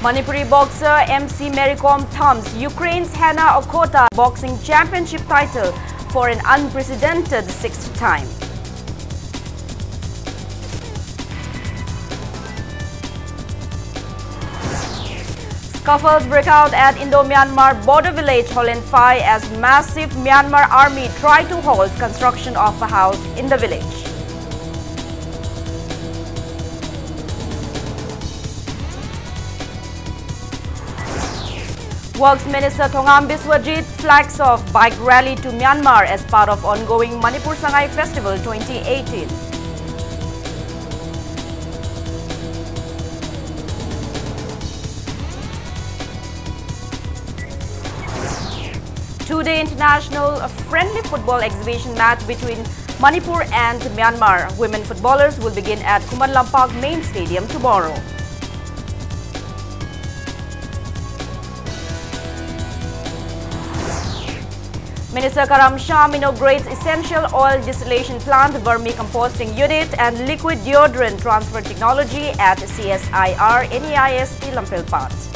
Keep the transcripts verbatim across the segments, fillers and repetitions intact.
Manipuri boxer M C Mary Kom thumps Ukraine's Hannah Okhota boxing championship title for an unprecedented sixth time. Scuffles break out at Indo-Myanmar border village Holenphai as massive Myanmar army try to halt construction of a house in the village. Works Minister Thongam Biswajit flags off bike rally to Myanmar as part of ongoing Manipur Sangai Festival twenty eighteen. Two-day international friendly football exhibition match between Manipur and Myanmar. Women footballers will begin at Khuman Lampak Main Stadium tomorrow. Minister Karam Sham inaugurates essential oil distillation plant, vermicomposting unit and liquid deodorant transfer technology at C S I R N E I S T Lamphel Pass.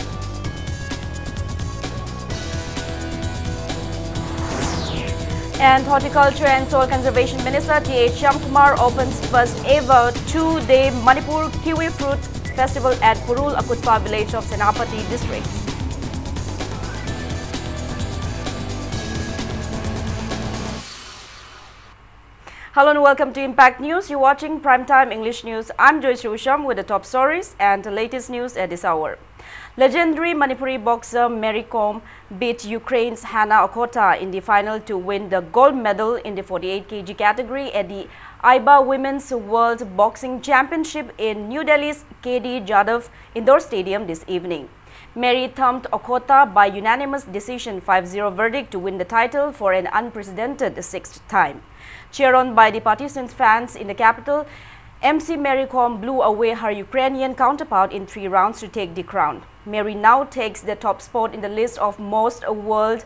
And Horticulture and Soil Conservation Minister T H Shyamkumar opens first ever two-day Manipur Kiwi Fruit Festival at Purul Akutpa village of Senapati district. Hello and welcome to Impact News. You're watching Primetime English News. I'm Joyce Rusham with the top stories and the latest news at this hour. Legendary Manipuri boxer Mary Kom beat Ukraine's Hannah Okhota in the final to win the gold medal in the forty-eight K G category at the IBA Women's World Boxing Championship in New Delhi's K D Jadhav Indoor Stadium this evening. Mary thumped Okhota by unanimous decision, five zero verdict to win the title for an unprecedented sixth time. Cheered on by the participants, fans in the capital, M C Mary Kom blew away her Ukrainian counterpart in three rounds to take the crown. Mary now takes the top spot in the list of most world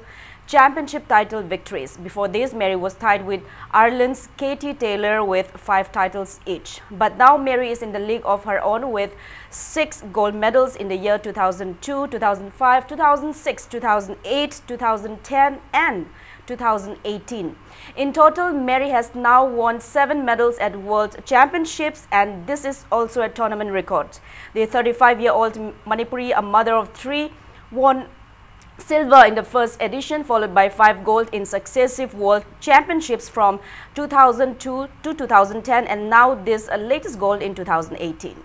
championship title victories. Before this, Mary was tied with Ireland's Katie Taylor with five titles each. But now Mary is in the league of her own with six gold medals in the year two thousand two, two thousand five, two thousand six, two thousand eight, two thousand ten, and two thousand eighteen. In total, Mary has now won seven medals at World Championships, and this is also a tournament record. The thirty-five-year-old Manipuri, a mother of three, won silver in the first edition, followed by five gold in successive World Championships from two thousand two to two thousand ten, and now this, uh, latest gold in two thousand eighteen.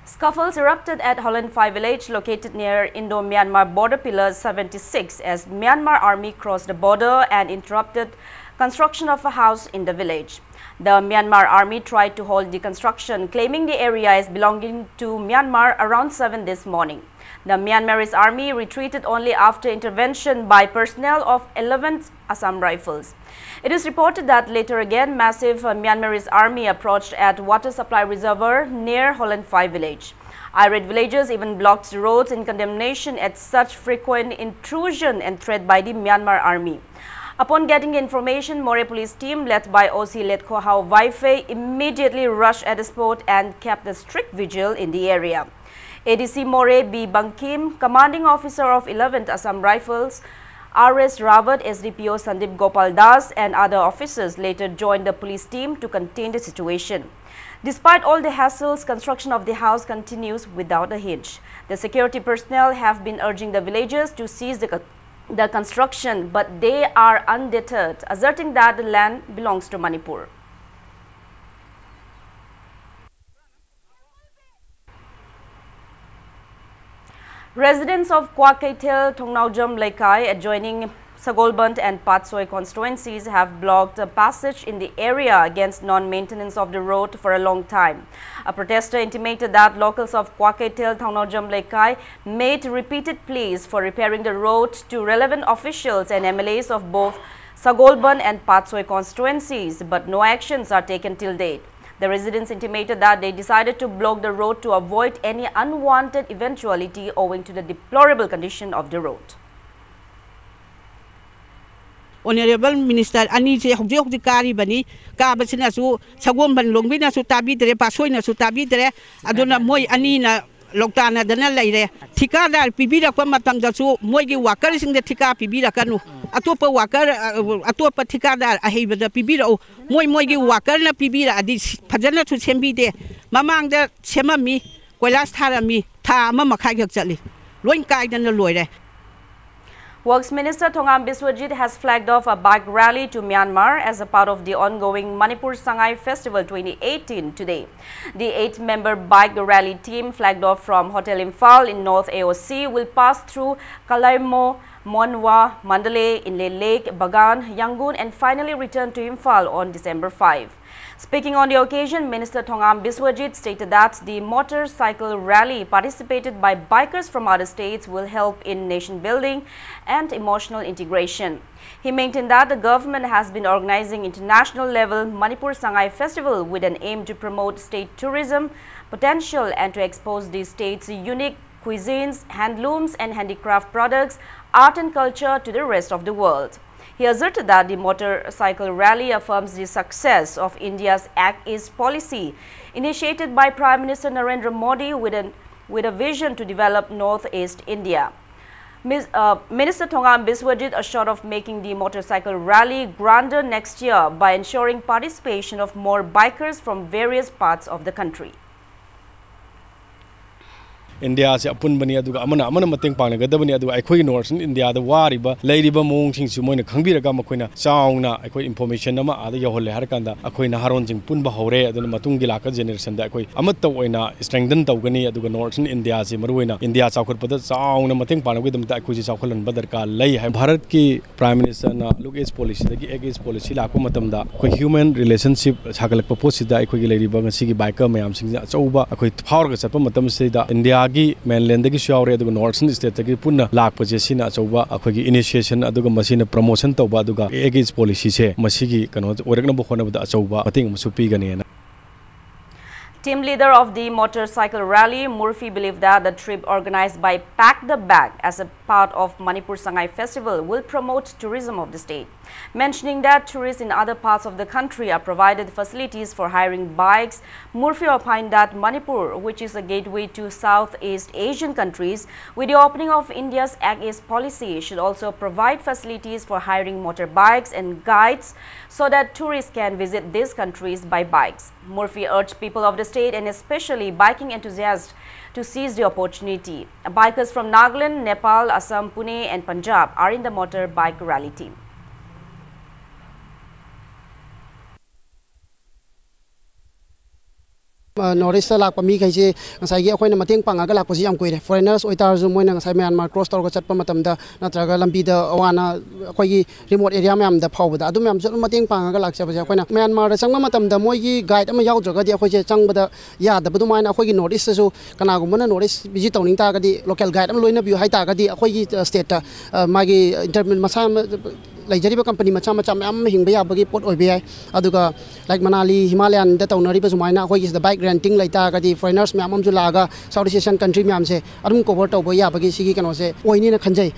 Scuffles erupted at Holenphai village, located near Indo-Myanmar border pillar seventy-six, as Myanmar army crossed the border and interrupted construction of a house in the village. The Myanmar army tried to halt the construction, claiming the area as belonging to Myanmar, around seven this morning. The Myanmarese army retreated only after intervention by personnel of eleventh Assam Rifles. It is reported that later again, massive, uh, Myanmarese army approached at water supply reservoir near Holenphai village. Irate villagers even blocked the roads in condemnation at such frequent intrusion and threat by the Myanmar army. Upon getting the information, Moreh police team, led by O C Letkhohao Vaiphei, immediately rushed at the spot and kept a strict vigil in the area. A D C Moreh B Bangkim, commanding officer of eleventh Assam Rifles, R S Rawat, S D P O Sandeep Gopal Das, and other officers later joined the police team to contain the situation. Despite all the hassles, construction of the house continues without a hitch. The security personnel have been urging the villagers to cease the, co- the construction, but they are undeterred, asserting that the land belongs to Manipur. Residents of Kwakeithel Thongnaojam Leikai, adjoining Sagolband and Patsoi constituencies, have blocked a passage in the area against non-maintenance of the road for a long time. A protester intimated that locals of Kwakeithel Thongnaojam Leikai made repeated pleas for repairing the road to relevant officials and M L As of both Sagolband and Patsoi constituencies, but no actions are taken till date. The residents intimated that they decided to block the road to avoid any unwanted eventuality owing to the deplorable condition of the road. Honourable Minister ꯑꯅꯤꯁꯦ ꯍꯧꯖꯤꯛ ꯍꯧꯖꯤꯛ ꯀꯥꯔꯤꯕꯅꯤ꯫ ꯀꯥꯕꯁꯤꯅꯁꯨ ꯁꯒꯣꯜꯕꯟ ꯂꯣꯝꯒꯤꯅꯁꯨ ꯇꯥꯕꯤꯗ꯭ꯔꯦ, ꯄꯥꯠꯁꯣꯏꯅꯁꯨ ꯇꯥꯕꯤꯗ꯭ꯔꯦ꯫ ꯑꯗꯨꯅ ꯃꯣꯏ ꯑꯅꯤꯅ ꯂꯧꯇꯥꯅꯗꯅ ꯂꯩꯔꯦ꯫ ꯊꯤꯀꯥꯗꯥꯔ ꯄꯤꯕꯤꯔꯛꯄ ꯃꯇꯝꯗꯁꯨ ꯃꯣꯏꯒꯤ ꯋꯥꯀꯔꯁꯤꯡꯗ ꯊꯤꯀꯥ ꯄꯤꯕꯤꯔꯛꯀꯅꯨ, ꯑꯇꯣꯞꯄ ꯋꯥꯀꯔ, ꯑꯇꯣꯞꯄ ꯊꯤꯀꯥꯗꯥꯔ ꯑꯍꯩꯕꯗ ꯄꯤꯕꯤꯔꯛꯎ꯫ ꯃꯣꯏ ꯃꯣꯏꯒꯤ ꯋꯥꯀꯔꯅ ꯄꯤꯕꯤꯔꯛꯑꯗꯤ ꯐꯖꯅꯁꯨ ꯁꯦꯝꯕꯤꯗꯦ꯫ ꯃꯃꯥꯡꯗ ꯁꯦꯝꯃꯝꯃꯤ, ꯀꯣꯏꯂꯥꯁ ꯊꯥꯔꯝꯃꯤ, ꯊꯥ ꯑꯃ ꯃꯈꯥꯏꯈꯛ ꯆꯠꯂꯤ, ꯂꯣꯏ ꯀꯥꯏꯗꯅ ꯂꯣꯏꯔꯦ꯫ Works Minister Thongam Biswajit has flagged off a bike rally to Myanmar as a part of the ongoing Manipur Sangai Festival twenty eighteen today. The eight-member bike rally team flagged off from Hotel Imphal in North A O C will pass through Kalaimo, Monwa, Mandalay, Inle Lake, Bagan, Yangon, and finally return to Imphal on December five. Speaking on the occasion, Minister Thongam Biswajit stated that the motorcycle rally participated by bikers from other states will help in nation building and emotional integration. He maintained that the government has been organizing international level Manipur Sangai Festival with an aim to promote state tourism potential and to expose the state's unique cuisines, handlooms and handicraft products, art and culture to the rest of the world. He asserted that the motorcycle rally affirms the success of India's Act East policy, initiated by Prime Minister Narendra Modi with, an, with a vision to develop Northeast India. Mis- uh, Minister Thongam Biswajit assured of making the motorcycle rally grander next year by ensuring participation of more bikers from various parts of the country. ꯏꯟꯗꯤꯌꯥꯁꯦ ꯑꯄꯨꯟꯕꯅꯤ, ꯑꯗꯨꯒ ꯑꯃꯅ ꯑꯃꯅ ꯃꯇꯦꯡ ꯄꯥꯡꯅꯒꯗꯕꯅꯤ꯫ ꯑꯗꯨꯒ ꯑꯩꯈꯣꯏꯒꯤ north eastern ꯏꯟꯗꯤꯌꯥꯗ ꯋꯥꯔꯤꯕ ꯂꯩꯔꯤꯕ ꯃꯑꯣꯡꯁꯤꯡꯁꯤ ꯃꯣꯏꯅ ꯈꯪꯕꯤꯔꯒ ꯃꯈꯣꯏꯅ ꯆꯥꯎꯅ ꯑꯩꯈꯣꯏ ꯏꯟꯐꯣꯔꯃꯦꯁꯟ ꯑꯃ ꯑꯥꯗ ꯌꯧꯍꯜꯂꯦ ꯍꯥꯏꯔꯀꯥꯟꯗ ꯑꯩꯈꯣꯏ ꯅꯍꯥꯔꯣꯟꯁꯤꯡ ꯄꯨꯟꯕ ꯍꯧꯔꯦ꯫ ꯑꯗꯨꯅ ꯃꯇꯨꯡꯒꯤ ꯂꯥꯛꯄ ꯖꯦꯅꯦꯔꯦꯁꯟꯗ ꯑꯩꯈꯣꯏ ꯑꯃꯠꯇ ꯑꯣꯏꯅ ꯁ꯭ꯇꯔꯦꯡꯊꯟ ꯇꯧꯒꯅꯤ꯫ ꯑꯗꯨꯒ ꯅꯣꯔꯠ ꯏꯁ꯭ꯇꯔꯟ ꯏꯟꯗꯤꯌꯥꯁꯤ ꯃꯔꯨꯑꯣꯏꯅ ꯏꯟꯗꯤꯌꯥ ꯆꯥꯎꯈꯠꯄꯗ ꯆꯥꯎꯅ ꯃꯇꯦꯡ ꯄꯥꯡꯅꯕꯒꯤꯗꯃꯛꯇ ꯑꯩꯈꯣꯏꯁꯤ ꯆꯥꯎꯈꯠꯍꯟꯕ ꯗꯔꯀꯥꯔ ꯂꯩ ꯍꯥꯏ꯫ ꯚꯥꯔꯠꯀꯤ ꯄ꯭ꯔꯥꯏꯝ ꯃꯤꯅꯤꯁꯇꯔꯅ ꯂꯨꯛ ꯏꯁ ꯄꯣꯂꯤꯁꯤꯗꯒꯤ ꯑꯦꯛ ꯏꯁ ꯄꯣꯂꯤꯁꯤ ꯂꯥꯛꯄ ꯃꯇꯝꯗ ꯑꯩꯈꯣꯏ ꯍ꯭ꯌꯨꯃꯦꯟ ꯔꯤꯂꯦꯁꯟꯁꯤꯞ ꯁꯥꯒꯠꯂꯛꯄ ꯄꯣꯠꯁꯤꯗ ꯑꯩꯈꯣꯏꯒꯤ ꯂꯩꯔꯤꯕ ꯉꯁꯤꯒꯤ ꯕꯥꯏꯀꯔ ꯃꯌꯥꯝꯁꯤꯡꯁꯤꯅ ꯑꯆꯧꯕ ꯑꯩꯈꯣꯏ ꯐꯥꯎꯔꯒ ꯆꯠꯄ ꯃꯇꯝꯁꯤꯗ ꯏꯟꯗꯤꯌꯥꯒꯤ ꯃꯦꯟꯂꯦꯟꯗꯒꯤꯁꯨ ꯌꯥꯎꯔꯦ, ꯑꯗꯨꯒ ꯅꯣꯔꯠ ꯏꯁ꯭ꯇꯔꯟ ꯁ꯭ꯇꯦꯠꯇꯒꯤ ꯄꯨꯟꯅ ꯂꯥꯛꯄꯁꯦ ꯁꯤꯅ ꯑꯆꯧꯕ ꯑꯩꯈꯣꯏꯒꯤ ꯏꯅꯤꯁꯤꯌꯦꯁꯟ ꯑꯗꯨꯒ ꯃꯁꯤꯅ ꯄ꯭ꯔꯃꯣꯁꯟ ꯇꯧꯕ ꯑꯗꯨꯒ ꯑꯦꯛ ꯏꯁ ꯄꯣꯂꯤꯁꯤꯁꯦ ꯃꯁꯤꯒꯤ ꯀꯩꯅꯣ ꯑꯣꯏꯔꯛꯅꯕ ꯍꯣꯠꯅꯕꯗ ꯑꯆꯧꯕ ꯃꯇꯦꯡ ꯑꯃꯁꯨ ꯄꯤꯒꯅꯤꯅ꯫ Team leader of the motorcycle rally, Murphy, believed that the trip organized by Pack the Bag as a part of Manipur Sangai Festival will promote tourism of the state, mentioning that tourists in other parts of the country are provided facilities for hiring bikes. Murphy opined that Manipur, which is a gateway to Southeast Asian countries, with the opening of India's Act East policy, should also provide facilities for hiring motorbikes and guides so that tourists can visit these countries by bikes. Murphy urged people of the state and especially biking enthusiasts to seize the opportunity. Bikers from Nagaland, Nepal, Assam, Pune and Punjab are in the motorbike rally team. North East ꯂꯥꯛꯄ ꯃꯤꯈꯩꯁꯦ ꯉꯁꯥꯏꯒꯤ ꯑꯩꯈꯣꯏꯅ ꯃꯇꯦꯡ ꯄꯥꯡꯉꯒ ꯂꯥꯛꯄꯁꯤ ꯌꯥꯝ ꯀꯨꯏꯔꯦ꯫ Foreigners ꯑꯣꯏꯇꯥꯔꯁꯨ ꯃꯣꯏꯅ ꯉꯁꯥꯏ ꯃꯌꯥꯟꯃꯥꯔ ꯀ꯭ꯔꯣꯁ ꯇꯧꯔꯒ ꯆꯠꯄ ꯃꯇꯝꯗ ꯅꯠꯇ꯭ꯔꯒ ꯂꯝꯕꯤꯗ ꯑꯋꯥꯅ ꯑꯩꯈꯣꯏꯒꯤ ꯔꯤꯃꯣꯠ ꯑꯦꯔꯤꯌꯥ ꯃꯌꯥꯝꯗ ꯐꯥꯎꯕꯗ ꯑꯗꯨ ꯃꯌꯥꯝꯁꯨ ꯑꯗꯨꯝ ꯃꯇꯦꯡ ꯄꯥꯡꯉꯒ ꯂꯥꯛꯆꯕꯁꯦ꯫ ꯑꯩꯈꯣꯏꯅ ꯃꯌꯥꯟꯃꯥꯔꯗ ꯆꯪꯕ ꯃꯇꯝꯗ ꯃꯣꯏꯒꯤ ꯒꯥꯏꯗ ꯑꯃ ꯌꯥꯎꯗ꯭ꯔꯒꯗꯤ ꯑꯩꯈꯣꯏꯁꯦ ꯆꯪꯕꯗ ꯌꯥꯗꯕ ꯑꯗꯨꯃꯥꯏꯅ ꯑꯩꯈꯣꯏꯒꯤ North East ꯇꯁꯨ ꯀꯅꯥꯒꯨꯝꯕꯅ North East visit ꯇꯧꯅꯤꯡ ꯇꯥꯔꯒꯗꯤ local guide ꯑꯃ ꯂꯣꯏꯅꯕꯤꯌꯨ ꯍꯥꯏ ꯇꯥꯔꯒꯗꯤ ꯑꯩꯈꯣꯏꯒꯤ state ꯇ ꯃꯥꯒꯤ ꯏꯟꯇꯔ ꯃꯁꯥ ꯂꯩꯖꯔꯤꯕ ꯀꯝꯄꯅꯤ ꯃꯆꯥ ꯃꯆꯥ ꯃꯌꯥꯝ ꯑꯃ ꯍꯤꯡꯕ ꯌꯥꯕꯒꯤ ꯄꯣꯠ ꯑꯣꯏꯕ ꯌꯥꯏ꯫ ꯑꯗꯨꯒ ꯂꯥꯏꯛ ꯃꯅꯥꯂꯤ ꯍꯤꯃꯥꯂꯌꯥꯟꯗ ꯇꯧꯅꯔꯤꯕ ꯁꯨꯃꯥꯏꯅ ꯑꯩꯈꯣꯏꯒꯤ ꯁꯤꯗ ꯕꯥꯏꯛ ꯔꯦꯟꯇꯤꯡ ꯂꯩꯇꯥꯔꯒꯗꯤ ꯐꯣꯔꯦꯅꯔꯁ ꯃꯌꯥꯝ ꯑꯃꯁꯨ ꯂꯥꯛꯑꯒ ꯁꯥꯎꯠ ꯏꯁ ꯑꯦꯁꯤꯌꯥꯟ ꯀꯟꯇ꯭ꯔꯤ ꯃꯌꯥꯝꯁꯦ ꯑꯗꯨꯝ ꯀꯣꯚꯔ ꯇꯧꯕ ꯌꯥꯕꯒꯤ ꯁꯤꯒꯤ ꯀꯩꯅꯣꯁꯦ ꯑꯣꯏꯅꯤꯅ ꯈꯟꯖꯩ꯫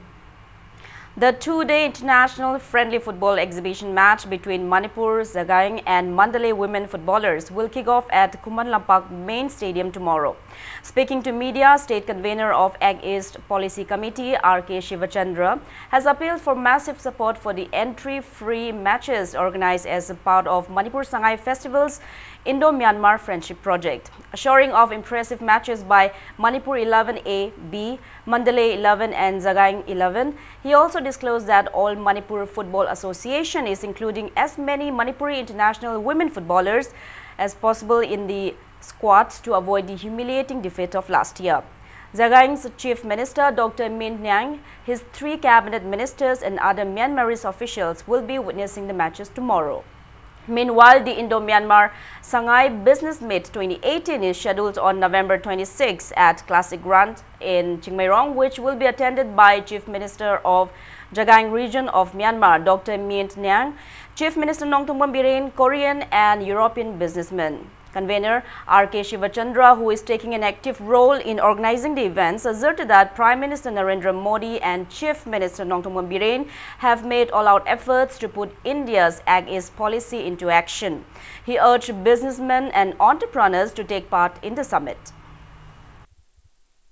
The two-day international friendly football exhibition match between Manipur Jagaing and Mandalay women footballers will kick off at Khuman Lampak main stadium tomorrow. Speaking to media, state convener of Act East Policy Committee R K Shivachandra has appealed for massive support for the entry-free matches organized as a part of Manipur Sangai Festival's Indo-Myanmar Friendship Project, assuring of impressive matches by Manipur eleven A, B, Mandalay eleven and Jagaing eleven. He also disclosed that All Manipur Football Association is including as many Manipuri international women footballers as possible in the squads to avoid the humiliating defeat of last year. Jagaing's Chief Minister Doctor Min Nyang, his three cabinet ministers and other Myanmarese officials will be witnessing the matches tomorrow. Meanwhile, the Indo-Myanmar Sangai Business Meet twenty eighteen is scheduled on November twenty-six at Classic Ground in Chingmeirong, which will be attended by Chief Minister of Jagaing Region of Myanmar, Doctor Myint Nyang, Chief Minister Nongthombam Biren, Korean and European businessmen. Convener R K Shivachandra, who is taking an active role in organizing the events, asserted that Prime Minister Narendra Modi and Chief Minister Nongthombam Biren have made all-out efforts to put India's Act East policy into action. He urged businessmen and entrepreneurs to take part in the summit.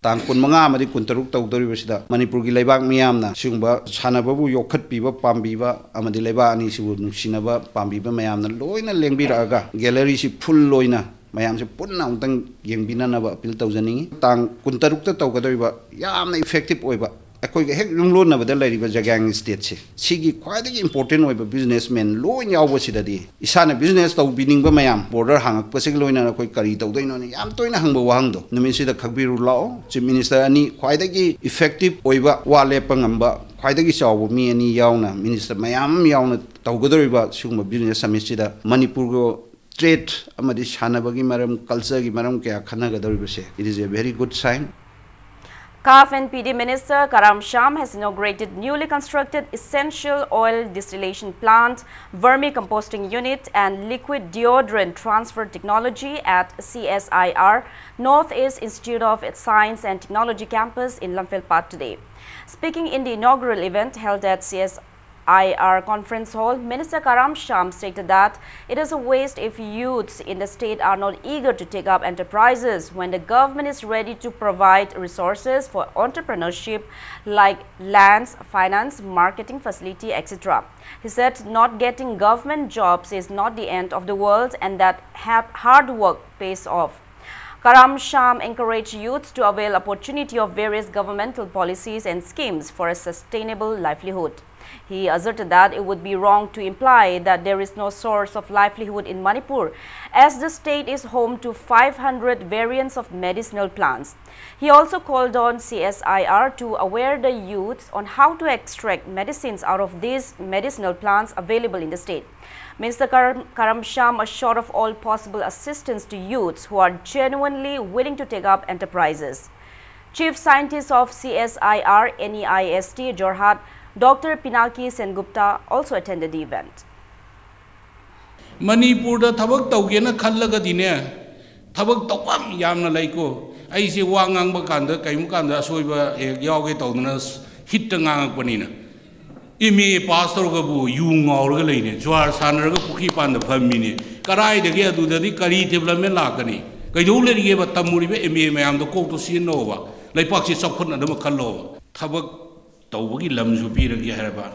ꯇꯥꯡ ꯀꯨꯟꯃꯉꯥ ꯑꯃꯗꯤ ꯀꯨꯟꯇꯔꯨꯛ ꯇꯧꯗꯧꯔꯤꯕꯁꯤꯗ ꯃꯅꯤꯄꯨꯔꯒꯤ ꯂꯩꯕꯥꯛ ꯃꯤꯌꯥꯝꯅ ꯁꯤꯒꯨꯝꯕ ꯁꯥꯟꯅꯕꯕꯨ ꯌꯣꯛꯈꯠꯄꯤꯕ ꯄꯥꯝꯕꯤꯕ ꯑꯃꯗꯤ ꯂꯩꯕꯥꯛ ꯑꯅꯤꯁꯤꯕꯨ ꯅꯨꯡꯁꯤꯅꯕ ꯄꯥꯝꯕꯤꯕ ꯃꯌꯥꯝꯅ ꯂꯣꯏꯅ ꯂꯦꯡꯕꯤꯔꯛꯑꯒ ꯒꯦꯂꯔꯤꯁꯤ ꯐꯨꯜ ꯑꯣꯏꯅ ꯃꯌꯥꯝꯁꯦ ꯄꯨꯟꯅ ꯑꯃꯨꯛꯇꯪ ꯌꯦꯡꯕꯤꯅꯅꯕ ꯑꯄꯤꯜ ꯇꯧꯖꯅꯤꯡꯉꯤ꯫ ꯇꯥꯡ ꯀꯨꯟꯇꯔꯨꯛꯇ ꯇꯧꯒꯗꯧꯔꯤꯕ ꯌꯥꯝꯅ ꯏꯐꯦꯛꯇꯤꯞ ꯑꯣꯏꯕ ꯑꯩꯈꯣꯏꯒ ꯍꯦꯛ ꯌꯨꯝꯂꯣꯟꯅꯕꯗ ꯂꯩꯔꯤꯕ ꯖꯒꯥꯡ ꯁ꯭ꯇꯦꯠꯁꯦ ꯁꯤꯒꯤ ꯈ꯭ꯋꯥꯏꯗꯒꯤ ꯏꯝꯄꯣꯔꯇꯦꯟ ꯑꯣꯏꯕ ꯕꯤꯖꯤꯅꯦꯁꯃꯦꯟ ꯂꯣꯏ ꯌꯥꯎꯕꯁꯤꯗꯗꯤ ꯏꯁꯥꯅ ꯕꯤꯖꯤꯅꯦꯁ ꯇꯧꯕꯤꯅꯤꯡꯕ ꯃꯌꯥꯝ ꯕꯣꯔꯗꯔ ꯍꯥꯡꯉꯛꯄꯁꯤꯒ ꯂꯣꯏꯅꯅ ꯑꯩꯈꯣꯏ ꯀꯔꯤ ꯇꯧꯗꯣꯏꯅꯣꯅ ꯌꯥꯝ ꯇꯣꯏꯅ ꯍꯪꯕ ꯋꯥꯍꯪꯗꯣ ꯅꯨꯃꯤꯠꯁꯤꯗ ꯈꯛꯄꯤꯔꯨ ꯂꯥꯛꯑꯣ꯫ ꯆꯤꯐ ꯃꯤꯅꯤꯁꯇꯔ ꯑꯅꯤ ꯈ꯭ꯋꯥꯏꯗꯒꯤ ꯏꯐꯦꯛꯇꯤꯞ ꯑꯣꯏꯕ ꯋꯥ ꯂꯦꯞꯄ ꯉꯝꯕ ꯈ꯭ꯋꯥꯏꯗꯒꯤ ꯆꯥꯎꯕ ꯃꯤ ꯑꯅꯤ ꯌꯥꯎꯅ ꯃꯤꯅꯤꯁꯇꯔ ꯃꯌꯥꯝ ꯑꯃ ꯌꯥꯎꯅ ꯇꯧꯒꯗꯧꯔꯤꯕ ꯁꯤꯒꯨꯝꯕ ꯕꯤꯖꯤꯅꯦꯁ ꯁꯃꯤꯠꯁꯤꯗ ꯃꯅꯤꯄꯨꯔꯒ ꯇ꯭ꯔꯦꯗ ꯑꯃꯗꯤ ꯁꯥꯟꯅꯕꯒꯤ ꯃꯔꯝ ꯀꯜꯆꯔꯒꯤ ꯃꯔꯝ ꯀꯌꯥ ꯈꯟꯅꯒꯗꯧꯔꯤꯕꯁꯦ it is a very good sign. CAF and P D Minister Karam Shyam has inaugurated newly constructed essential oil distillation plant, vermicomposting unit, and liquid deodorant transfer technology at CSIR, Northeast Institute of Science and Technology campus in Lamphel Pat today. Speaking in the inaugural event held at CSIR Conference Hall, Minister Karam Shyam stated that it is a waste if youths in the state are not eager to take up enterprises when the government is ready to provide resources for entrepreneurship like lands, finance, marketing facility, et cetera. He said not getting government jobs is not the end of the world and that ha- hard work pays off. Karam Shyam encouraged youths to avail opportunity of various governmental policies and schemes for a sustainable livelihood. He asserted that it would be wrong to imply that there is no source of livelihood in Manipur, as the state is home to five hundred variants of medicinal plants. He also called on CSIR to aware the youths on how to extract medicines out of these medicinal plants available in the state. Minister Karam, Karam Shyam assured of all possible assistance to youths who are genuinely willing to take up enterprises. Chief Scientist of CSIR NEIST Jorhat, Doctor Pinaki Sengupta also attended the event. ꯃꯅꯤꯄꯨꯔꯗ ꯊꯕꯛ ꯇꯧꯒꯦꯅ ꯈꯜꯂꯒꯗꯤꯅꯦ, ꯊꯕꯛ ꯇꯧꯐꯝ ꯌꯥꯝꯅ ꯂꯩꯀꯣ꯫ ꯑꯩꯁꯦ ꯋꯥ ꯉꯥꯡꯕ ꯀꯥꯟꯗ ꯀꯔꯤꯒꯨꯝꯕ ꯀꯥꯟꯗ ꯑꯁꯣꯏꯕ ꯍꯦꯛ ꯌꯥꯎꯒꯦ ꯇꯧꯗꯅ ꯍꯤꯠꯇ ꯉꯥꯡꯉꯛꯄꯅꯤꯅ꯫ ꯑꯦꯝ ꯑꯦ ꯄꯥꯁ ꯇꯧꯔꯒꯕꯨ ꯌꯨ ꯉꯥꯎꯔꯒ ꯂꯩꯅꯦ, ꯖꯨꯋꯥꯔ ꯁꯥꯟꯅꯔꯒ ꯄꯨꯈ꯭ꯔꯤ ꯄꯥꯟꯗ ꯐꯝꯃꯤꯅꯦ꯫ ꯀꯗꯥꯏꯗꯒꯤ ꯑꯗꯨꯗꯗꯤ ꯀꯔꯤ ꯗꯤꯕ꯭ꯂꯞꯃꯦꯟ ꯂꯥꯛꯀꯅꯤ? ꯀꯩꯗꯧ ꯂꯩꯔꯤꯒꯦꯕ? ꯇꯝꯃꯨꯔꯤꯕ ꯑꯦꯝ ꯑꯦ ꯃꯌꯥꯝꯗꯣ ꯀꯣꯛꯇꯣ ꯁꯤꯖꯤꯟꯅꯧꯕ, ꯂꯩꯄꯥꯛꯁꯤ ꯆꯥꯎꯈꯠꯅꯅꯕ ꯈꯜꯂꯣꯕ꯫ ꯊꯕꯛ ꯇꯧꯕꯒꯤ ꯂꯝꯁꯨ ꯄꯤꯔꯒꯦ ꯍꯥꯏꯔꯕ,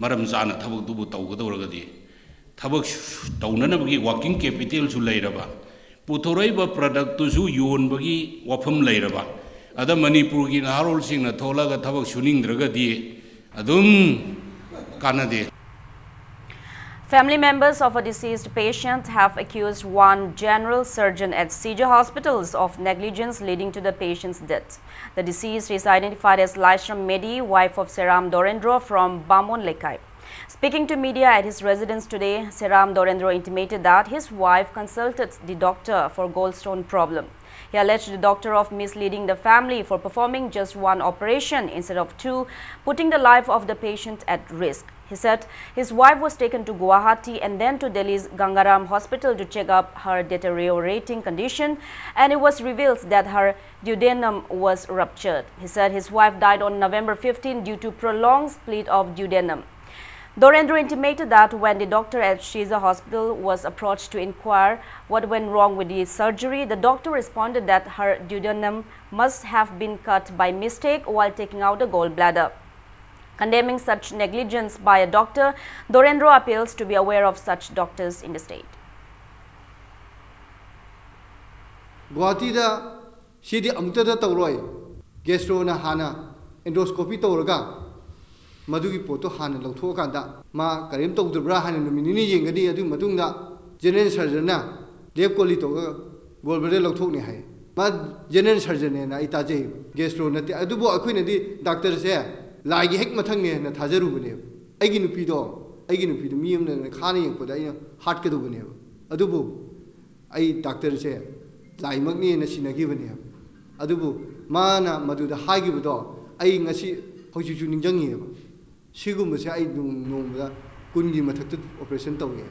ꯃꯔꯝ ꯆꯥꯅ ꯊꯕꯛꯇꯨꯕꯨ ꯇꯧꯒꯗꯧꯔꯒꯗꯤ꯫ ꯊꯕꯛ ꯇꯧꯅꯅꯕꯒꯤ ꯋꯥꯔꯀꯤꯡ ꯀꯦꯄꯤꯇꯦꯜꯁꯨ ꯂꯩꯔꯕ, ꯄꯨꯊꯣꯔꯛꯏꯕ ꯄ꯭ꯔꯗꯛꯇꯨꯁꯨ ꯌꯣꯟꯕꯒꯤ ꯋꯥꯐꯝ ꯂꯩꯔꯕ, ꯑꯗ ꯃꯅꯤꯄꯨꯔꯒꯤ ꯅꯍꯥꯔꯣꯜꯁꯤꯡꯅ ꯊꯣꯛꯂꯒ ꯊꯕꯛ ꯁꯨꯅꯤꯡꯗ꯭ꯔꯒꯗꯤ ꯑꯗꯨꯝ ꯀꯥꯟꯅꯗꯦ꯫ Family members of a deceased patient have accused one general surgeon at Shija Hospitals of negligence leading to the patient's death. The deceased is identified as Laishram Medi, wife of Seram Dorendro from Bamon Lekai. Speaking to media at his residence today, Seram Dorendro intimated that his wife consulted the doctor for gallstone problem. He alleged the doctor of misleading the family for performing just one operation instead of two, putting the life of the patient at risk. He said his wife was taken to Guwahati and then to Delhi's Gangaram Hospital to check up her deteriorating condition, and it was revealed that her duodenum was ruptured. He said his wife died on November fifteen due to prolonged split of duodenum. Dorendro intimated that when the doctor at Shija Hospital was approached to inquire what went wrong with the surgery, the doctor responded that her duodenum must have been cut by mistake while taking out the gallbladder. Condemning such negligence by a doctor, Dorendro appeals to be aware of such doctors in the state. ꯒꯨꯋꯥꯍꯥꯇꯤꯗ ꯁꯤꯗꯤ ꯑꯃꯨꯛꯇꯗ ꯇꯧꯔꯣꯏ꯫ ꯒꯦꯁꯇ꯭ꯔꯣꯅ ꯍꯥꯟꯅ ꯑꯦꯟꯗꯣꯁꯀꯣꯄꯤ ꯇꯧꯔꯒ ꯃꯗꯨꯒꯤ ꯄꯣꯠꯇꯣ ꯍꯥꯟꯅ ꯂꯧꯊꯣꯛꯑꯀꯥꯟꯗ ꯃꯥ ꯀꯔꯤꯝ ꯇꯧꯗꯕ꯭ꯔꯥ ꯍꯥꯏꯅ ꯅꯨꯃꯤꯠ ꯅꯤꯅꯤ ꯌꯦꯡꯒꯅꯤ꯫ ꯑꯗꯨꯒꯤ ꯃꯇꯨꯡꯗ ꯖꯦꯅꯔꯦꯜ ꯁꯔꯖꯟꯅ ꯂꯦꯞ ꯀꯣꯂꯤ ꯇꯧꯔꯒ ꯒꯣꯜ ꯕ꯭ꯂꯦꯗꯔ ꯂꯧꯊꯣꯛꯅꯤ ꯍꯥꯏ꯫ ꯃꯥ ꯖꯦꯅꯔꯦꯜ ꯁꯔꯖꯟꯅꯦꯅ ꯑꯩ ꯇꯥꯖꯩ, ꯒꯦꯁꯇ꯭ꯔꯣ ꯅꯠꯇꯦ꯫ ꯑꯗꯨꯕꯨ ꯑꯩꯈꯣꯏꯅꯗꯤ ꯗꯥꯛꯇꯔꯁꯦ ꯂꯥꯏꯒꯤ ꯍꯦꯛ ꯃꯊꯪꯅꯦꯅ ꯊꯥꯖꯔꯨꯕꯅꯦꯕ꯫ ꯑꯩꯒꯤ ꯅꯨꯄꯤꯗꯣ ꯑꯩꯒꯤ ꯅꯨꯄꯤꯗꯣ ꯃꯤ ꯑꯃꯅ ꯈꯥꯅ ꯌꯦꯡꯉꯛꯄꯗ ꯑꯩꯅ ꯍꯥꯠꯀꯗꯧꯕꯅꯦꯕ꯫ ꯑꯗꯨꯕꯨ ꯑꯩ ꯗꯥꯛꯇꯔꯁꯦ ꯂꯥꯏꯃꯛꯅꯦꯅ ꯁꯤꯟꯅꯈꯤꯕꯅꯦꯕ꯫ ꯑꯗꯨꯕꯨ ꯃꯥꯅ ꯃꯗꯨꯗ ꯍꯥꯏꯈꯤꯕꯗꯣ ꯑꯩ ꯉꯁꯤ ꯍꯧꯖꯤꯛꯁꯨ ꯅꯤꯡꯁꯤꯡꯉꯤꯑꯕ꯫ ꯁꯤꯒꯨꯝꯕꯁꯦ ꯑꯩ ꯅꯣꯡ-, ꯅꯣꯡꯃꯗ ꯀꯨꯟꯒꯤ ꯃꯊꯛꯇ ꯑꯣꯄꯔꯦꯁꯟ ꯇꯧꯏ꯫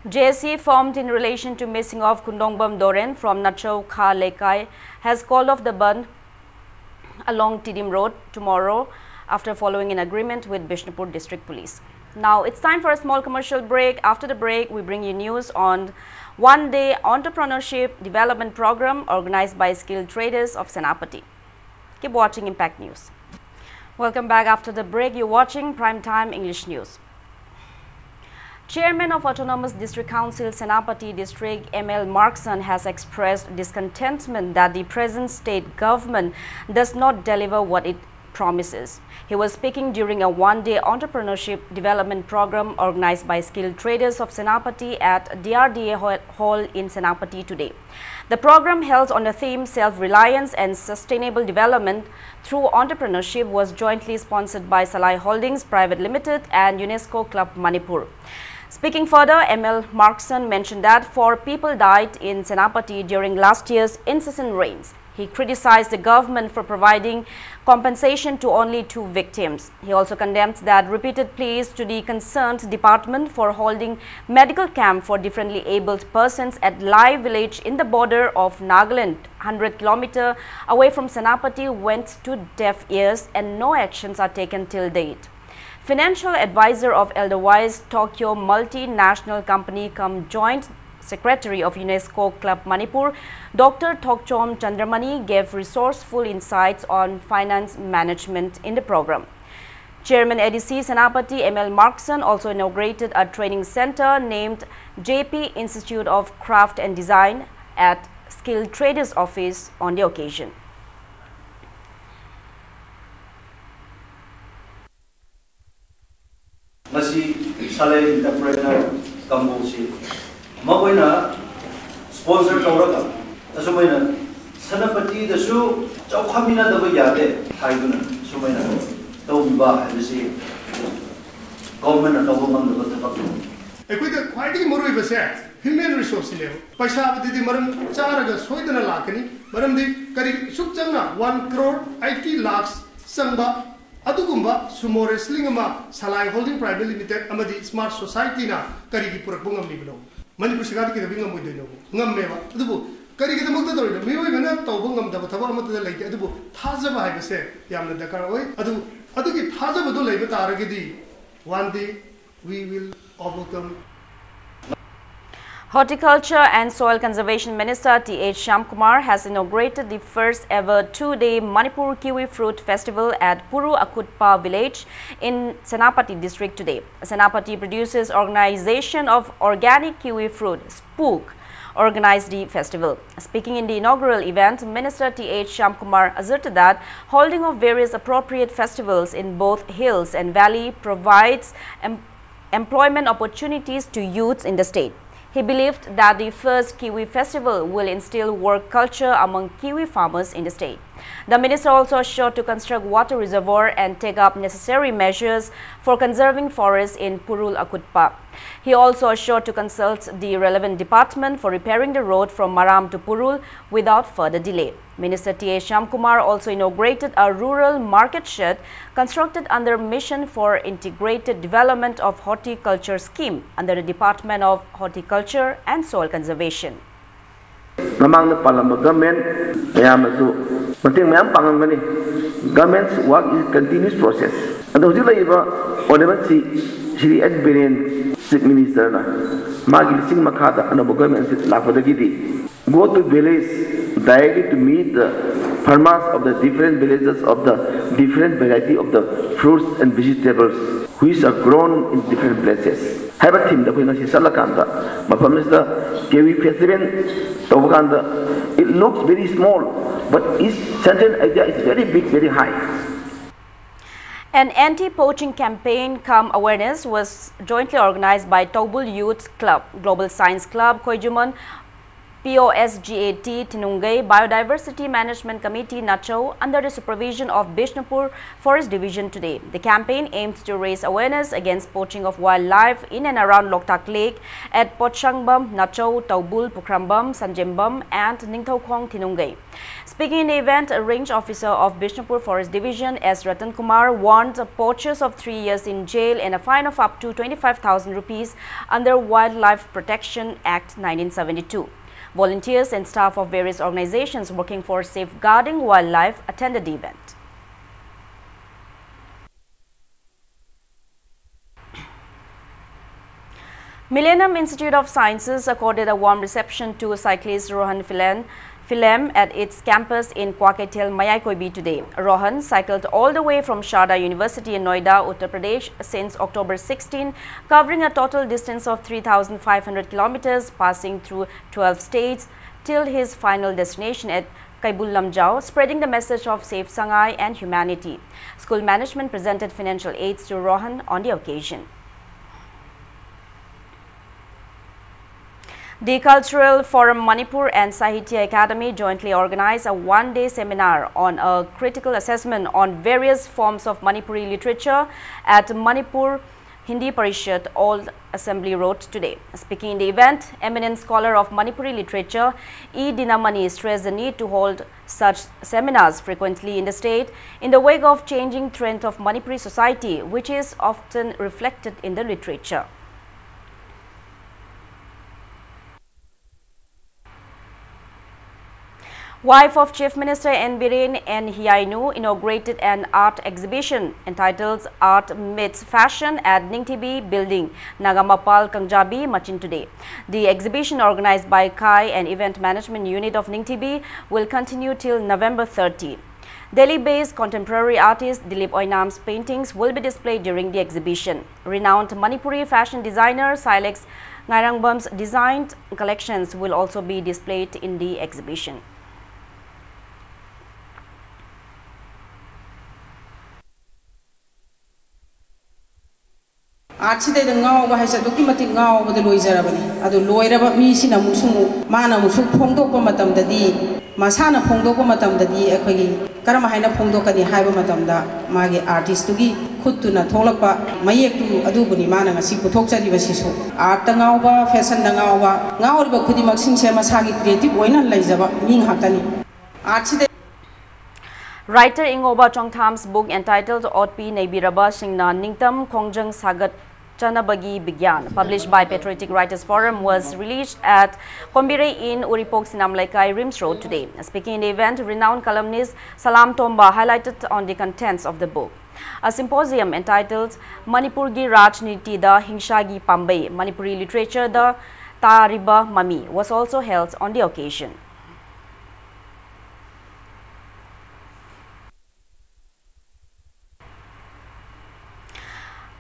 J A C formed in relation to missing of Kundongbam Doren from Nachau Kha Lekai has called off the bandh along Tidim Road tomorrow after following an agreement with Bishnupur District Police. Now it's time for a small commercial break. After the break, we bring you news on one day entrepreneurship development program organized by skilled traders of Senapati. Keep watching Impact News. Welcome back. After the break, you're watching Prime Time English News. Chairman of Autonomous District Council Senapati District, M L Markson, has expressed discontentment that the present state government does not deliver what it promises. He was speaking during a one-day entrepreneurship development program organized by skilled traders of Senapati at D R D A Hall in Senapati today. The program, held on the theme Self-Reliance and Sustainable Development through Entrepreneurship, was jointly sponsored by Salai Holdings Private Limited and UNESCO Club Manipur. Speaking further, M L Markson mentioned that four people died in Senapati during last year's incessant rains. He criticized the government for providing compensation to only two victims. He also condemns that repeated pleas to the concerned department for holding medical camp for differently abled persons at Lai village in the border of Nagaland, hundred kilometer away from Senapati, went to deaf ears and no actions are taken till date. Financial advisor of Edelweiss Tokyo Multinational Company cum joint secretary of UNESCO Club Manipur, Doctor Thokchom Chandramani, gave resourceful insights on finance management in the program. Chairman A D C Senapati M L Markson also inaugurated a training center named J P Institute of Craft and Design at Skilled Traders Office on the occasion. ꯉꯁꯤ ꯁꯂꯩ entrepreneur ꯀꯥꯡꯕꯨꯁꯤ ꯃꯈꯣꯏꯅ sponsor ꯇꯧꯔꯒ ꯑꯁꯨꯃꯥꯏꯅ ꯁꯦꯅꯥꯄꯇꯤꯗꯁꯨ ꯆꯥꯎꯈꯠꯃꯤꯟꯅꯗꯕ ꯌꯥꯗꯦ ꯍꯥꯏꯗꯨꯅ ꯁꯨꯃꯥꯏꯅ ꯇꯧꯕꯤꯕ ꯍꯥꯏꯕꯁꯤ ꯒꯣꯚꯔꯟꯃꯦꯟꯠꯅ ꯇꯧꯕ ꯉꯝꯗꯕ ꯊꯕꯛꯅꯤ꯫ ꯑꯩꯈꯣꯏꯗ ꯈ꯭ꯋꯥꯏꯗꯒꯤ ꯃꯔꯨꯑꯣꯏꯕꯁꯦ ꯍ꯭ꯌꯨꯃꯦꯟ ꯔꯤꯁꯣꯔꯁꯁꯤꯅꯦꯕ꯫ ꯄꯩꯁꯥꯕꯨꯗꯤ ꯃꯔꯝ ꯆꯥꯔꯒ ꯁꯣꯏꯗꯅ ꯂꯥꯛꯀꯅꯤ, ꯃꯔꯝꯗꯤ ꯀꯔꯤ ꯑꯁꯨꯛ ꯆꯪꯅ one crore eighty lakhs ꯆꯪꯕ ꯑꯗꯨꯒꯨꯝꯕ sumo wrestling ꯑꯃ ꯁꯂꯥꯏ Holding Private Limited ꯑꯃꯗꯤ Smart Society ꯅ ꯀꯔꯤꯒꯤ ꯄꯨꯔꯛꯄ ꯉꯝꯂꯤꯕꯅꯣ? ꯃꯅꯤꯄꯨꯔ ꯁꯔꯀꯥꯔꯗꯤ ꯀꯩꯗꯧꯕꯩ ꯉꯝꯃꯣꯏꯗꯣꯏꯅꯣ? ꯉꯝꯃꯦꯕ꯫ ꯑꯗꯨꯕꯨ ꯀꯔꯤꯒꯤꯗꯃꯛꯇ ꯇꯧꯔꯤꯅꯣ? ꯃꯤꯑꯣꯏꯕꯅ ꯇꯧꯕ ꯉꯝꯗꯕ ꯊꯕꯛ ꯑꯃꯠꯇꯗ ꯂꯩꯇꯦ꯫ ꯑꯗꯨꯕꯨ ꯊꯥꯖꯕ ꯍꯥꯏꯕꯁꯦ ꯌꯥꯝꯅ ꯗꯔꯀꯥꯔ ꯑꯣꯏ꯫ ꯑꯗꯨ, ꯑꯗꯨꯒꯤ ꯊꯥꯖꯕꯗꯨ ꯂꯩꯕ ꯇꯥꯔꯒꯗꯤ one day we will overcome. Horticulture and Soil Conservation Minister T H Shyamkumar has inaugurated the first ever two-day Manipur Kiwi Fruit Festival at Puru Akutpa village in Senapati district today. Senapati Producers Organization of Organic Kiwi Fruit, SPOOK, organized the festival. Speaking in the inaugural event, Minister T H Shyamkumar asserted that holding of various appropriate festivals in both hills and valley provides em- employment opportunities to youths in the state. He believed that the first Kiwi festival will instill work culture among Kiwi farmers in the state. The minister also assured to construct water reservoir and take up necessary measures for conserving forests in Purul Akutpa. He also assured to consult the relevant department for repairing the road from Maram to Purul without further delay. Minister T H Shyamkumar also inaugurated a rural market shed constructed under Mission for Integrated Development of Horticulture Scheme under the Department of Horticulture and Soil Conservation. ꯃꯃꯥꯡꯗ ꯄꯥꯜꯂꯝꯕ government ꯃꯌꯥꯝꯅꯁꯨ ꯃꯇꯦꯡ ꯃꯌꯥꯝ ꯄꯥꯡꯉꯝꯒꯅꯤ꯫ Government's work is continuous process. ꯑꯗꯣ ꯍꯧꯖꯤꯛ ꯂꯩꯔꯤꯕ Honorable ꯁꯤ ꯁ꯭ꯔꯤ ꯑꯦꯁ Biren Chief Minister ꯅ ꯃꯥꯒꯤ ꯂꯤꯁꯤꯡ ꯃꯈꯥꯗ ꯑꯅꯧꯕ ꯒꯃꯦꯟ ꯑꯁꯤ ꯂꯥꯛꯄꯗꯒꯤꯗꯤ go to village, directly to meet the farmers of the different villages of the different variety of the fruits and vegetables which are grown in different places ꯍꯥꯏꯕ theme ꯗ ꯑꯩꯈꯣꯏ ꯉꯁꯤ ꯆꯠꯂꯀꯥꯟꯗ ꯃꯐꯝ ꯑꯁꯤꯗ Kiwi Festival ꯇꯧꯕ ꯀꯥꯟꯗ it looks very small but its central idea is very big, very high. An anti-poaching campaign cum awareness was jointly organized by Toubul Youth Club, Global Science Club, Khoijuman, P O S G A T Thinungai Biodiversity Management Committee Nachau under the supervision of Bishnupur Forest Division today. The campaign aims to raise awareness against poaching of wildlife in and around Loktak Lake at Pochangbam, Nachau, Taubul, Pukhrambam, Sanjembam and Ningthoukhong Thinungai. Speaking in the event, a range officer of Bishnupur Forest Division, S Ratan Kumar, warned poachers of three years in jail and a fine of up to twenty-five thousand rupees under Wildlife Protection Act nineteen seventy-two. Volunteers and staff of various organizations working for safeguarding wildlife attended the event. Millennium Institute of Sciences accorded a warm reception to cyclist Rohan Filen, Filem at its campus in Kwakeithel, Mayaikhoubi today. Rohan cycled all the way from Sharda University in Noida, Uttar Pradesh since October sixteen, covering a total distance of three thousand five hundred kilometers, passing through twelve states, till his final destination at Kaibull Lamjao, spreading the message of Save Sangai and humanity. School management presented financial aids to Rohan on the occasion. The Cultural Forum Manipur and Sahitya Academy jointly organized a one-day seminar on a critical assessment on various forms of Manipuri literature at Manipur Hindi Parishad, Old Assembly Road, today. Speaking in the event, eminent scholar of Manipuri literature, E Dinamani, stressed the need to hold such seminars frequently in the state in the wake of changing trend of Manipuri society, which is often reflected in the literature. Wife of Chief Minister N Biren, N Hiainu, inaugurated an art exhibition entitled Art Meets Fashion at Ningtibi Building, Nagamapal, Kangjabi, Machin today. The exhibition, organized by Kai and Event Management Unit of Ningtibi, will continue till November thirty. Delhi-based contemporary artist Dilip Oinam's paintings will be displayed during the exhibition. Renowned Manipuri fashion designer Silex Ngairangbam's designed collections will also be displayed in the exhibition. ꯑꯥꯔꯠꯁꯤꯗꯩꯗ ꯉꯥꯎꯕ ꯍꯥꯏꯁꯦ ꯑꯗꯨꯛꯀꯤ ꯃꯇꯤꯛ ꯉꯥꯎꯕꯗ ꯂꯣꯏꯖꯔꯕꯅꯤ꯫ ꯑꯗꯨ ꯂꯣꯏꯔꯕ ꯃꯤꯁꯤꯅ ꯑꯃꯨꯛꯁꯨ ꯑꯃꯨꯛ ꯃꯥꯅ ꯑꯃꯨꯛꯁꯨ ꯐꯣꯡꯗꯣꯛꯄ ꯃꯇꯝꯗꯗꯤ, ꯃꯁꯥꯅ ꯐꯣꯡꯗꯣꯛꯄ ꯃꯇꯝꯗꯗꯤ ꯑꯩꯈꯣꯏꯒꯤ ꯀꯔꯝ ꯍꯥꯏꯅ ꯐꯣꯡꯗꯣꯛꯀꯅꯤ ꯍꯥꯏꯕ ꯃꯇꯝꯗ ꯃꯥꯒꯤ ꯑꯥꯔꯇꯤꯁꯇꯨꯒꯤ ꯈꯨꯠꯇꯨꯅ ꯊꯣꯛꯂꯛꯄ ꯃꯌꯦꯛꯇꯨ ꯑꯗꯨꯕꯨꯅꯤ ꯃꯥꯅ ꯉꯁꯤ ꯄꯨꯊꯣꯛꯆꯔꯤꯕꯁꯤꯁꯨ꯫ ꯑꯥꯔꯠꯇ ꯉꯥꯎꯕ, ꯐꯦꯁꯟꯗ ꯉꯥꯎꯕ, ꯉꯥꯎꯔꯤꯕ ꯈꯨꯗꯤꯡꯃꯛꯁꯤꯡꯁꯦ ꯃꯁꯥꯒꯤ ꯀ꯭ꯔꯤꯌꯦꯇꯤꯞ ꯑꯣꯏꯅ ꯂꯩꯖꯕ ꯃꯤ ꯉꯥꯛꯇꯅꯤ꯫ ꯑꯥꯔꯠꯁꯤꯗ Writer Ingoba Chongtham's book entitled Otpi Neibiraba Shingna Ningtam Khongjang Sagat Chanabagi Bigyan, published by Patriotic Writers Forum, was released at Kombirei in Uripok Sinam Leikai, Rims Road today. Speaking in the event, renowned columnist Salam Tomba highlighted on the contents of the book. A symposium entitled Manipur gi Rajniti da Hingsha gi Pambei, Manipuri Literature da Tariba Mami was also held on the occasion.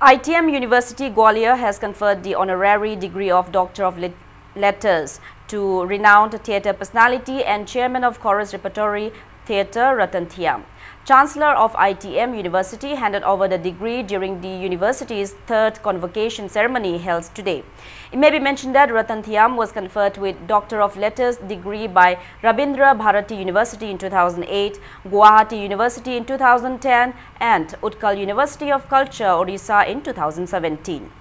I T M University Gwalior has conferred the honorary degree of Doctor of Lit- Letters to renowned theatre personality and chairman of Chorus Repertory Theatre Ratan Thiam. Chancellor of I T M University handed over the degree during the university's third convocation ceremony held today. It may be mentioned that Ratan Thiam was conferred with Doctor of Letters degree by Rabindra Bharati University in two thousand eight, Guwahati University in two thousand ten, and Utkal University of Culture, Odisha in two thousand seventeen.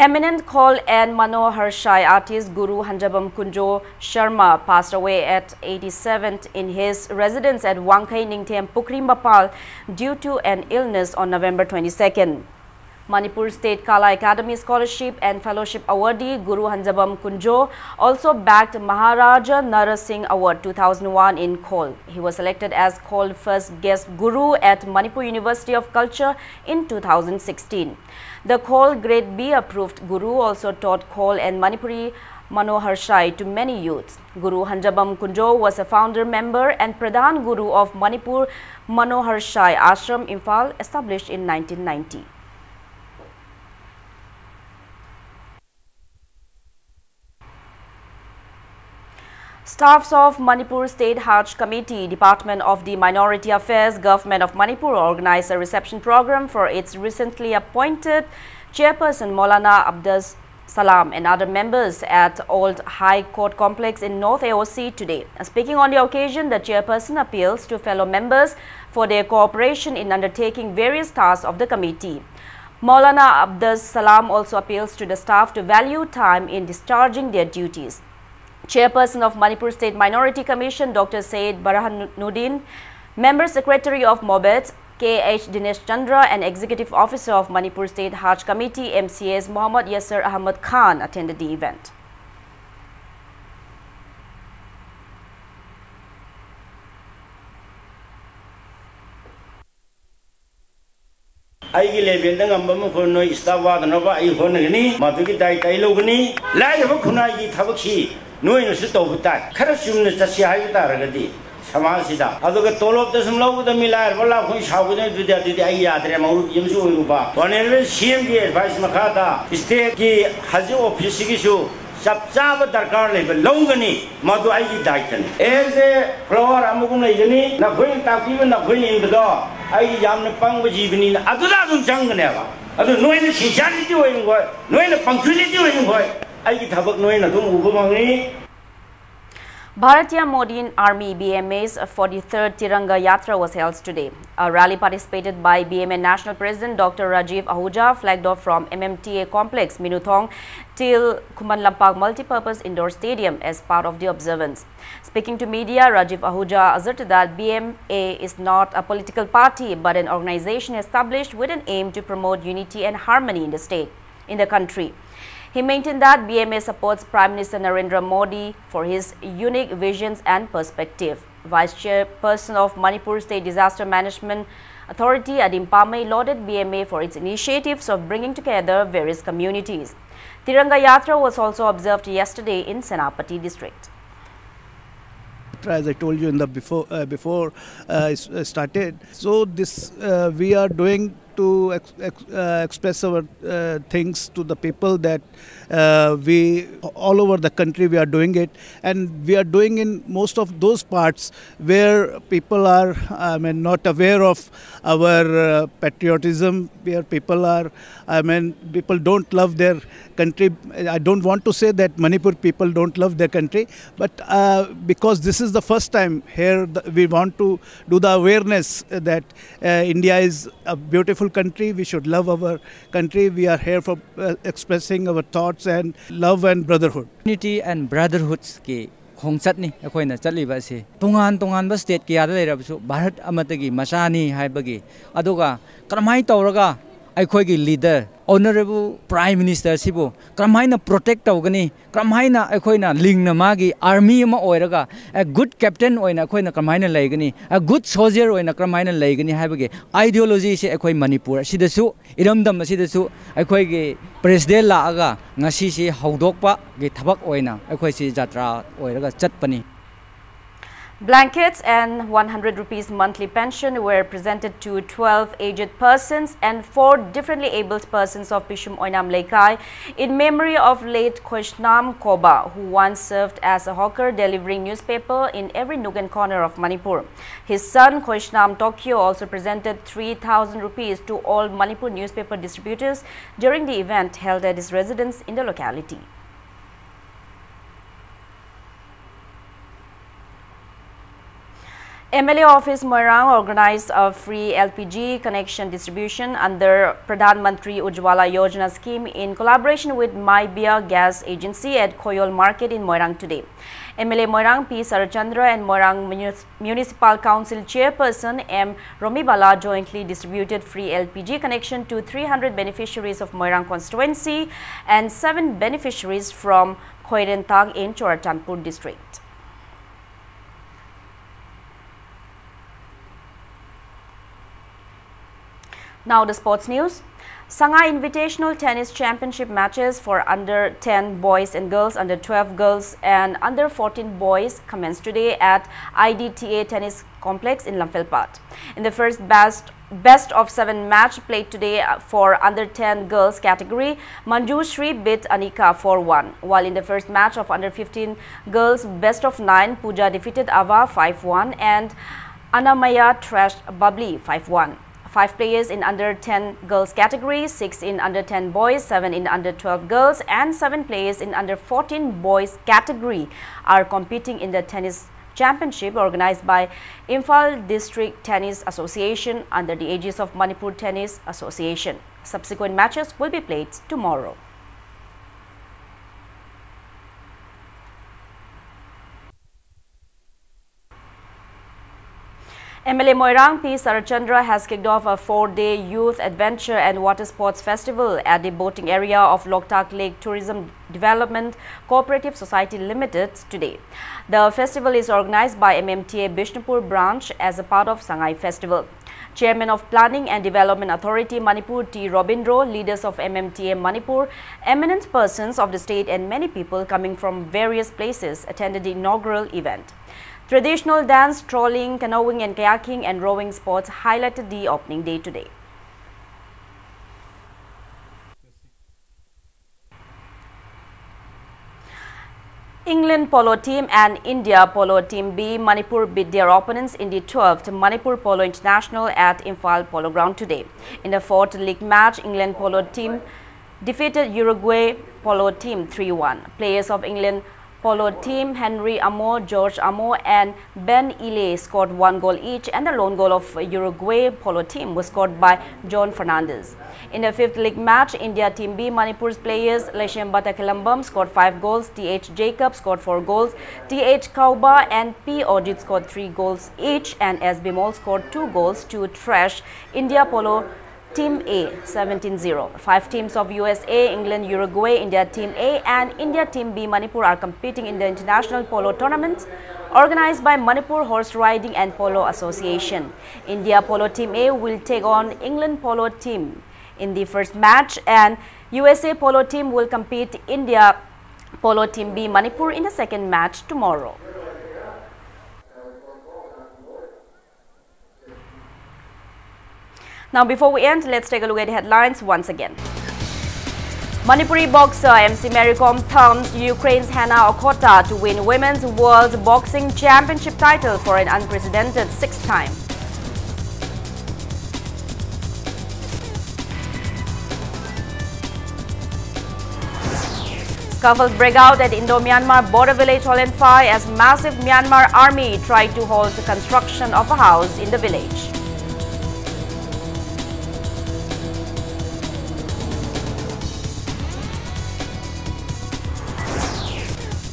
Eminent Khol and Manohar Shai artist Guru Hanjabam Kunjo Sharma passed away at eighty-seven in his residence at Wangkhei Ningthem Pukri Mapal due to an illness on November twenty-second. Manipur State Kala Academy Scholarship and Fellowship awardee Guru Hanjabam Kunjo also bagged Maharaja Nara Singh Award two thousand one in Khol. He was selected as Khol First Guest Guru at Manipur University of Culture in two thousand sixteen. The Khol Grade B approved Guru also taught Khol and Manipuri Manohar Shai to many youths. Guru Hanjabam Kunjo was a founder member and Pradhan Guru of Manipur Manohar Shai Ashram, Imphal, established in nineteen ninety. Staffs of Manipur State Hajj Committee, Department of the Minority Affairs, Government of Manipur organized a reception program for its recently appointed chairperson Maulana Abdus Salam and other members at Old High Court Complex in North A O C today. Speaking on the occasion, the chairperson appeals to fellow members for their cooperation in undertaking various tasks of the committee. Maulana Abdus Salam also appeals to the staff to value time in discharging their duties. Chairperson of Manipur State Minority Commission, Doctor Said Burhanuddin, Member Secretary of MOBET, K H Dinesh Chandra, and Executive Officer of Manipur State Hajj Committee, M C S, Mohammad Yasir Ahmad Khan attended the event. ꯑꯩꯒꯤ ꯂꯦꯚꯦꯜꯗ ꯉꯝꯕ ꯃꯈꯣꯏ ꯅꯣꯏ staff ꯋꯥꯗꯅꯕ ꯑꯩ ꯍꯣꯠꯅꯒꯅꯤ, ꯃꯗꯨꯒꯤ ꯗꯥꯏꯇ ꯑꯩ ꯂꯧꯒꯅꯤ꯫ ꯂꯥꯏꯔꯕ ꯈꯨꯟꯅꯥꯏꯒꯤ ꯊꯕꯛꯁꯤ ꯅꯣꯏꯅꯁꯨ ꯇꯧꯕ ꯇꯥꯏ꯫ ꯈꯔ ꯆꯨꯝꯅ ꯆꯠꯁꯤ ꯍꯥꯏꯕ ꯇꯥꯔꯒꯗꯤ ꯁꯃꯥꯖꯁꯤꯗ꯫ ꯑꯗꯨꯒ ꯇꯣꯂꯣꯞꯇ ꯁꯨꯝ ꯂꯧꯒꯗꯕ ꯃꯤ ꯂꯥꯏꯔꯕ ꯂꯥꯛꯈꯣꯏ ꯁꯥꯎꯒꯗꯕ ꯑꯗꯨꯗꯤ, ꯑꯗꯨꯗꯤ ꯑꯩ ꯌꯥꯗ꯭ꯔꯦ꯫ ꯃꯧꯔꯨꯕꯤ ꯑꯃꯁꯨ ꯑꯣꯏꯔꯨꯕ, ꯑꯣꯅꯔꯦꯕꯜ ꯁꯤ ꯑꯦꯝꯒꯤ ꯑꯦꯗꯚꯥꯏꯁ ꯃꯈꯥꯗ ꯁ꯭ꯇꯦꯠꯀꯤ ꯍꯧꯖꯤꯛ ꯑꯣꯐꯤꯁꯁꯤꯒꯤꯁꯨ ꯆꯞ ꯆꯥꯕ ꯗꯔꯀꯥꯔ ꯂꯩꯕ ꯂꯧꯒꯅꯤ꯫ ꯃꯗꯨ ꯑꯩꯒꯤ ꯗꯥꯏꯇꯅꯤ꯫ ꯑꯦꯁ ꯑꯦ ꯐꯣꯂꯣꯋꯔ ꯑꯃꯒꯨꯝ ꯂꯩꯒꯅꯤ꯫ ꯅꯈꯣꯏꯅ ꯇꯥꯛꯄꯤꯕ, ꯅꯈꯣꯏꯅ ꯏꯟꯕꯗꯣ ꯑꯩꯒꯤ ꯌꯥꯝꯅ ꯄꯪꯕ ꯖꯤꯕꯅꯤꯅ ꯑꯗꯨꯗ ꯑꯗꯨꯝ ꯆꯪꯒꯅꯦꯕ꯫ ꯑꯗꯨ ꯅꯣꯏꯅ ꯁꯤꯟꯁꯤꯌꯔꯤꯇꯤ ꯑꯣꯏꯅꯈꯣꯏ, ꯅꯣꯏꯅ ꯄꯪꯆꯨꯌꯦꯂꯤꯇꯤ ꯑꯣꯏꯅꯈꯣꯏ, ꯑꯩꯒꯤ ꯊꯕꯛ ꯅꯣꯏꯅ ꯑꯗꯨꯝ ꯎꯕ ꯐꯪꯒꯅꯤ꯫ Bharatiya Modi Army, B M A's forty-third Tiranga Yatra was held today. A rally participated by B M A National President Doctor Rajiv Ahuja flagged off from M M T A complex, Minuthong, till Khuman Lampak Multipurpose Indoor Stadium as part of the observance. Speaking to media, Rajiv Ahuja asserted that B M A is not a political party but an organization established with an aim to promote unity and harmony in the state, in the country. He maintained that B M A supports Prime Minister Narendra Modi for his unique visions and perspective. Vice Chairperson of Manipur State Disaster Management Authority, Adim Pamei, lauded B M A for its initiatives of bringing together various communities. Tiranga Yatra was also observed yesterday in Senapati district. As I told you in the before, uh, before uh, s- uh, started, so this uh, we are doing to ex- ex- uh, express our uh, things to the people that uh, we all over the country we are doing it, and we are doing in most of those parts where people are, I mean, not aware of our uh, patriotism, where people are, I mean, people don't love their country. I don't want to say that Manipur people don't love their country, but uh, because this is the first time here, the, we want to do the awareness that uh, India is a beautiful country. We should love our country. We are here for uh, expressing our thoughts and love and brotherhood. Unity and brotherhoods ꯀꯤ ꯈꯣꯡꯆꯠꯅꯤ ꯑꯩꯈꯣꯏꯅ ꯆꯠꯂꯤꯕ ꯑꯁꯤ꯫ ꯇꯣꯉꯥꯟ ꯇꯣꯉꯥꯟꯕ state ꯀꯌꯥꯗ ꯂꯩꯔꯕꯁꯨ ꯚꯥꯔꯠ ꯑꯃꯠꯇꯒꯤ ꯃꯆꯥꯅꯤ ꯍꯥꯏꯕꯒꯤ, ꯑꯗꯨꯒ ꯀꯔꯝꯍꯥꯏꯅ ꯇꯧꯔꯒ ꯑꯩꯈꯣꯏꯒꯤ leader, honourable Prime Minister ꯁꯤꯕꯨ ꯀꯔꯝꯍꯥꯏꯅ protect ꯇꯧꯒꯅꯤ, ꯀꯔꯝꯍꯥꯏꯅ ꯑꯩꯈꯣꯏꯅ ꯂꯤꯡꯅ ꯃꯥꯒꯤ army ꯑꯃ ꯑꯣꯏꯔꯒ a good captain ꯑꯣꯏꯅ ꯑꯩꯈꯣꯏꯅ ꯀꯔꯝꯍꯥꯏꯅ ꯂꯩꯒꯅꯤ, a good soldier ꯑꯣꯏꯅ ꯀꯔꯝꯍꯥꯏꯅ ꯂꯩꯒꯅꯤ ꯍꯥꯏꯕꯒꯤ ideology ꯁꯦ ꯑꯩꯈꯣꯏ ꯃꯅꯤꯄꯨꯔ ꯑꯁꯤꯗꯁꯨ, ꯏꯔꯝꯗꯝ ꯑꯁꯤꯗꯁꯨ ꯑꯩꯈꯣꯏꯒꯤ president ꯂꯥꯛꯑꯒ ꯉꯁꯤꯁꯤ ꯍꯧꯗꯣꯛꯄꯒꯤ ꯊꯕꯛ ꯑꯣꯏꯅ ꯑꯩꯈꯣꯏꯁꯤ ꯖꯥꯇ꯭ꯔꯥ ꯑꯣꯏꯔꯒ ꯆꯠꯄꯅꯤ꯫ Blankets and one hundred rupees monthly pension were presented to twelve aged persons and four differently abled persons of Pishum Oinam Leikai in memory of late Khoishnam Koba, who once served as a hawker delivering newspaper in every nook and corner of Manipur. His son Khoishnam Tokyo also presented three thousand rupees to all Manipur newspaper distributors during the event held at his residence in the locality. M L A office Moirang organized a free L P G connection distribution under Pradhan Mantri Ujjwala Yojana scheme in collaboration with Maibia Gas Agency at Khoyol Market in Moirang today. M L A Moirang P Sarachandra and Moirang Munis- Municipal Council Chairperson M Romibala jointly distributed free L P G connection to three hundred beneficiaries of Moirang constituency and seven beneficiaries from Khoirentang in Churachandpur district. Now the sports news. Shanghai Invitational Tennis Championship matches for under ten boys and girls, under twelve girls and under fourteen boys commenced today at I D T A Tennis Complex in Lamphel Pat. In the first best best of seven match played today, uh, for under ten girls category, Manjushri beat Anika four one, while in the first match of under fifteen girls best of nine, Pooja defeated Ava five one and Anamaya thrashed Babli five one. Five players in under ten girls category, six in under ten boys, seven in under twelve girls and seven players in under fourteen boys category are competing in the tennis championship organized by Imphal District Tennis Association under the aegis of Manipur Tennis Association. Subsequent matches will be played tomorrow. M L A Moirang P Sarachandra has kicked off a four-day youth adventure and water sports festival at the boating area of Loktak Lake Tourism Development Cooperative Society Limited today. The festival is organized by M M T A Bishnupur branch as a part of Shanghai Festival. Chairman of Planning and Development Authority Manipur T Robindro, leaders of M M T A Manipur, eminent persons of the state and many people coming from various places attended the inaugural event. Traditional dance, trolling, canoeing and kayaking and rowing sports highlighted the opening day today. England polo team and India polo team B Manipur beat their opponents in the twelfth Manipur Polo International at Imphal Polo Ground today. In the fourth league match, England polo team defeated Uruguay polo team three one. Players of England polo team Henry Amo, George Amo and Ben Ile scored one goal each, and the lone goal of Uruguay polo team was scored by John Fernandez. In the fifth league match, India Team B Manipur's players Leshem Batakalambam scored five goals, T H Jacob scored four goals, T H Kauba and P Ojit scored three goals each, and S Bimol scored two goals to thrash India Polo Team A, seventeen zero. Five teams of U S A, England, Uruguay, India Team A, and India Team B, Manipur, are competing in the international polo tournament organized by Manipur Horse Riding and Polo Association. India Polo Team A will take on England Polo Team in the first match, and U S A Polo Team will compete India Polo Team B, Manipur, in the second match tomorrow. Now, before we end, let's take a look at headlines once again. Manipuri boxer M C Mary Kom thumps Ukraine's Hannah Okhota to win Women's World Boxing Championship title for an unprecedented sixth time. Scuffles break out at Indo-Myanmar border village Holenphai as massive Myanmar army tried to halt the construction of a house in the village.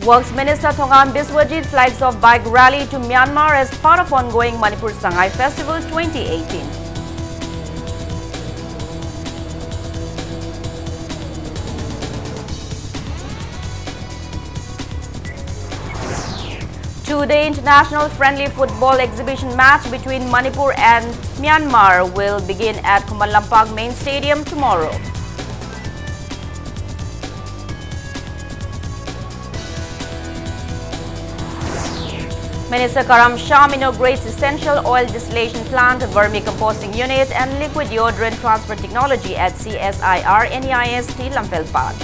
Works Minister Thongam Biswajit flags off bike rally to Myanmar as part of ongoing Manipur Sangai Festival twenty eighteen. Two-day international friendly football exhibition match between Manipur and Myanmar will begin at Khuman Lampak Main Stadium tomorrow. Minister Karam Sham inaugurates essential oil distillation plant, vermicomposting unit, and liquid deodorant transfer technology at C S I R N E I S T Lamphel Path.